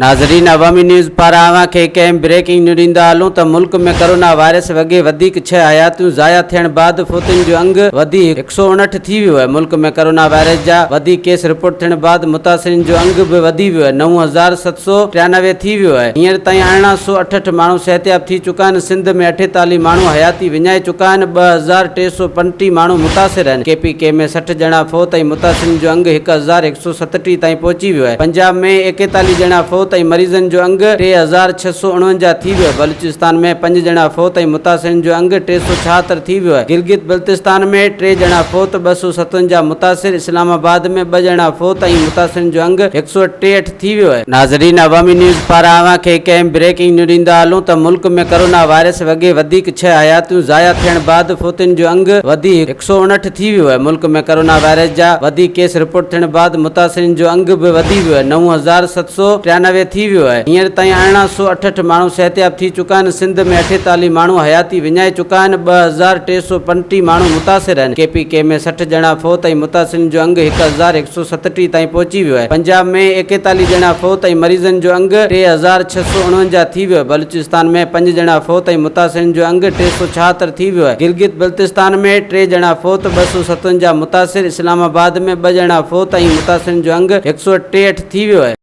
ناظرين عوامي نيوز پاران اوهان کي هڪ اهم بريڪنگ نيو ڏيندا هلون ته ملڪ ۾ ڪرونا وائرس وڳي وڌيڪ ڇهه حياتيون ضايع ٿيڻ بعد فوتين جو انگ وڌي 159 ٿي ويو آهي ملڪ ۾ ڪرونا وائرس جا وڌيڪ ڪيس رپورٽ ٿيڻ بعد متاثرين جو انگ به وڌي ويو آهي 9793 ٿي ويو آهي هينئر تائين 1868 ماڻهو صحتياب ٿي چڪا آهن سنڌ ۾ 48 ماڻهو حياتي وڃائي چڪا آهن 2335 ماڻهو متاثر آهن ڪي پي ڪي ۾ 60 ڄڻا فوت ۽ متاثرين جو انگ 1137 تائين پهچي ويو آهي. پنجاب ۾ 41 ڄڻا فوت ۽ مريضن جو انگ 3649 ٿي ويو آهي. بلوچستان ۾ پنج ڄڻا فوت ۽ متاثرين جو انگ 376 ٿي ويو آهي. گلگت بلتستان ۾ ٽي ڄڻا فوت، 257 متاثر، اسلام آباد ۾ ٻه ڄڻا فوت ۽ متاثرين جو انگ 163 ٿي ويو آهي. ناظرين عوامي نيوز پاران اوهان کي هڪ اهم بريڪنگ نيو ڏيندا هلون ته ملڪ ۾ ڪرونا وائرس وڳي وڌيڪ ڇهه حياتيون ضايع ٿيڻ بعد فوتين جو انگ وڌي 159 ٿي ويو آهي ملڪ ۾ ڪرونا وائرس جا وڌيڪ ڪيس رپورٽ ٿيڻ بعد متاثرين جو انگ به وڌي ويو آهي 9793 ٿي ويو آهي هينئر تائين 1868 ماڻهو صحتياب ٿي چڪا آهن سنڌ ۾ 48 ماڻهو حياتي وڃائي چڪا آهن 2335 ماڻهو متاثر آهن ڪي پي ڪي ۾ 60 ڄڻا فوت ۽ متاثرين جو انگ 1137 تائين پهچي ويو آهي پنجاب ۾ 41 ڄڻا فوت ۽ مريضن جو انگ 3649 ٿي ويو آهي بلوچستان ۾ پنج ڄڻا فوت ۽ متاثرين جو انگ 376 ٿي ويو آهي گلگت بلتستان ۾ ٽي ڄڻا فوت، 257 متاثر، اسلام آباد ۾ ٻه ڄڻا فوت ۽ متاثرين جو انگ 163 ٿي ويو آهي.